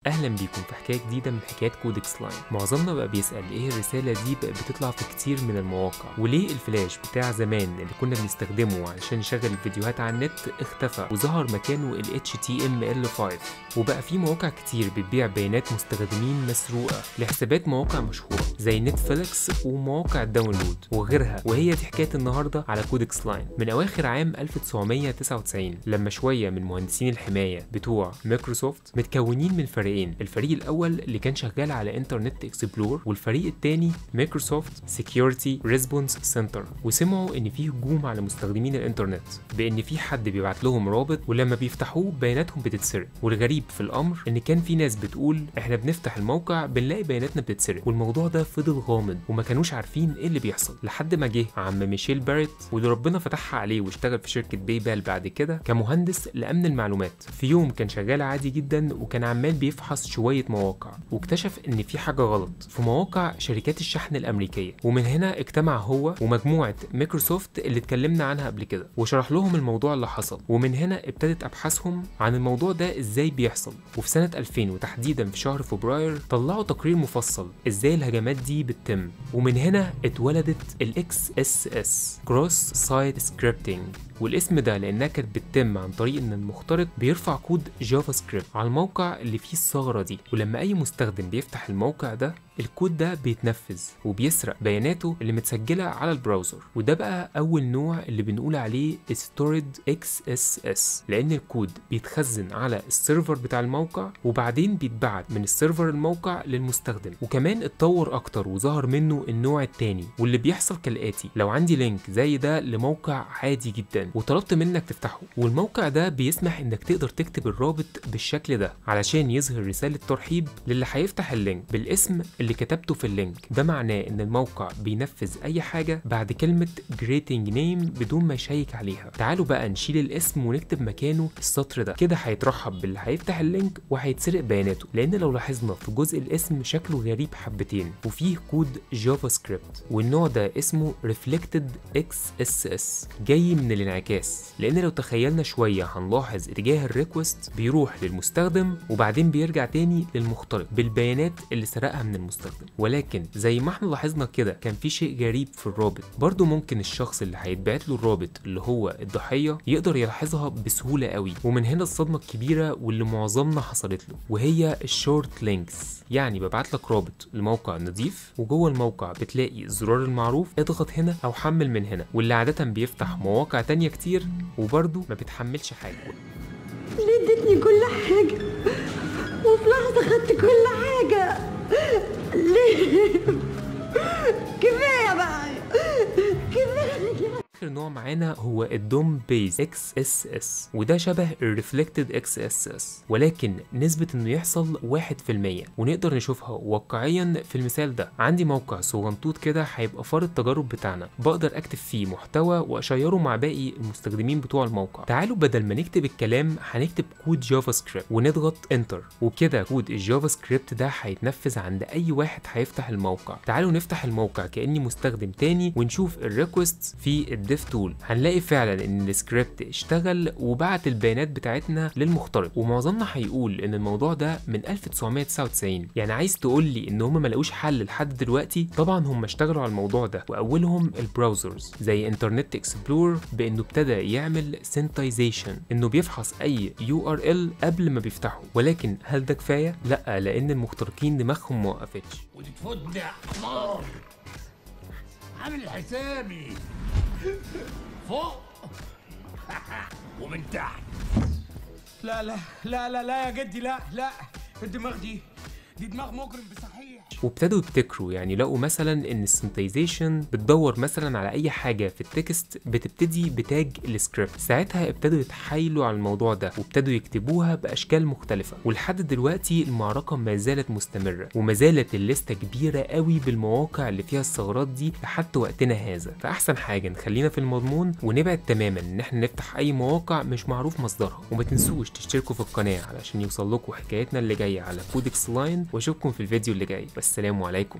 اهلا بيكم في حكاية جديدة من حكايات Codex Line. معظمنا بقى بيسال ايه الرسالة دي بقت بتطلع في كتير من المواقع، وليه الفلاش بتاع زمان اللي كنا بنستخدمه علشان نشغل الفيديوهات على النت اختفى وظهر مكانه ال HTML5، وبقى في مواقع كتير بتبيع بيانات مستخدمين مسروقه لحسابات مواقع مشهورة زي نتفليكس ومواقع ال download وغيرها. وهي دي حكاية النهارده على Codex Line. من اواخر عام 1999 لما شوية من مهندسين الحماية بتوع مايكروسوفت متكونين من فريقين، الفريق الاول اللي كان شغال على Internet Explorer والفريق الثاني Microsoft Security Response Center، وسمعوا ان في هجوم على مستخدمين الانترنت بان في حد بيبعت لهم رابط ولما بيفتحوه بياناتهم بتتسرق. والغريب في الامر ان كان في ناس بتقول احنا بنفتح الموقع بنلاقي بياناتنا بتتسرق، والموضوع ده فضل غامض وما كانوش عارفين ايه اللي بيحصل لحد ما جه عم ميشيل باريت واللي ربنا فتحها عليه واشتغل في شركة PayPal بعد كده كمهندس لامن المعلومات. في يوم كان شغال عادي جدا وكان عمال بيفحص شوية مواقع واكتشف ان في حاجة غلط في مواقع شركات الشحن الامريكية، ومن هنا اجتمع هو ومجموعة مايكروسوفت اللي اتكلمنا عنها قبل كده وشرح لهم الموضوع اللي حصل، ومن هنا ابتدت ابحاثهم عن الموضوع ده ازاي بيحصل. وفي سنة 2000 وتحديدا في شهر فبراير طلعوا تقرير مفصل ازاي الهجمات دي بتتم، ومن هنا اتولدت ال XSS Cross Site Scripting. والاسم ده لانها كانت بتتم عن طريق ان المخترق بيرفع كود JavaScript على الموقع اللي فيه الثغرة دي، ولما اي مستخدم بيفتح الموقع ده الكود ده بيتنفذ وبيسرق بياناته اللي متسجله على ال browser. وده بقى اول نوع اللي بنقول عليه Stored XSS، لان الكود بيتخزن على ال server بتاع الموقع وبعدين بيتبعت من ال server الموقع للمستخدم. وكمان اتطور اكتر وظهر منه النوع الثاني واللي بيحصل كالاتي: لو عندي link زي ده لموقع عادي جدا وطلبت منك تفتحه، والموقع ده بيسمح انك تقدر تكتب الرابط بالشكل ده علشان يظهر رسالة ترحيب للي هيفتح ال link بالاسم اللي كتبته في ال link. ده معناه ان الموقع بينفذ اي حاجة بعد كلمة greeting name بدون ما يشيك عليها. تعالوا بقى نشيل الاسم ونكتب مكانه السطر ده، كده هيترحب باللي هيفتح ال link وهيتسرق بياناته، لان لو لاحظنا في جزء الاسم شكله غريب حبتين وفيه كود JavaScript، والنوع ده اسمه Reflected XSS جاي من الانعكاس، لان لو تخيلنا شوية هنلاحظ اتجاه ال request بيروح للمستخدم وبعدين بيرجع تاني للمخترق بالبيانات اللي سرقها من المستخدم. ولكن زي ما احنا لاحظنا كده كان في شيء غريب في الرابط، برضو ممكن الشخص اللي هيتبعت له الرابط اللي هو الضحية يقدر يلاحظها بسهولة قوي. ومن هنا الصدمة الكبيرة واللي معظمنا حصلت له، وهي ال short links. يعني ببعت لك رابط لموقع نظيف وجوه الموقع بتلاقي الزرار المعروف اضغط هنا او حمل من هنا، واللي عادة بيفتح مواقع تانية كتير وبرضو ما بتحملش حاجة. ليه اديتني كل حاجة وفي لحظة خدت كل حاجة؟ ليه؟ كفاية بقى، كفاية. اخر نوع معانا هو ال DOM based XSS، وده شبه ال reflected XSS ولكن نسبة انه يحصل 1%، ونقدر نشوفها واقعيا في المثال ده. عندي موقع صغنطوط كده هيبقى فار التجارب بتاعنا، بقدر اكتب فيه محتوى واشيره مع باقي المستخدمين بتوع الموقع. تعالوا بدل ما نكتب الكلام هنكتب كود JavaScript ونضغط enter، وبكده كود ال JavaScript ده هيتنفذ عند اي واحد هيفتح الموقع. تعالوا نفتح الموقع كاني مستخدم تاني ونشوف ال request في ال dev tool، هنلاقي فعلا ان السكريبت اشتغل وبعت البيانات بتاعتنا للمخترق. ومعظمنا هيقول ان الموضوع ده من 1999، يعني عايز تقول لي ان هم ما لقوش حل لحد دلوقتي؟ طبعا هم اشتغلوا على الموضوع ده، واولهم ال browsers زي Internet Explorer بانه ابتدى يعمل sanitization، انه بيفحص اي URL قبل ما بيفتحه. ولكن هل ده كفاية؟ لا، لان المخترقين دماغهم ما وقفتش. وتفوتني يا حمار، عامل حسابي فوق ومن تحت. لا لا لا لا لا يا جدي، لا لا، الدماغ دي دماغ مجرم بصحيح. وابتدوا يبتكروا، يعني لقوا مثلا ان ال sanitization بتدور مثلا على اي حاجة في ال text بتبتدي ب tag ال script، ساعتها ابتدوا يتحايلوا على الموضوع ده وابتدوا يكتبوها باشكال مختلفة. ولحد دلوقتي المعركة ما زالت مستمرة وما زالت الليستة كبيرة قوي بالمواقع اللي فيها الثغرات دي لحد وقتنا هذا. فاحسن حاجة نخلينا في المضمون ونبعد تماما ان احنا نفتح اي مواقع مش معروف مصدرها. وما تنسوش تشتركوا في القناة علشان يوصل لكم حكايتنا اللي جاية على Codex Line، واشوفكم في الفيديو اللي جاي. والسلام عليكم.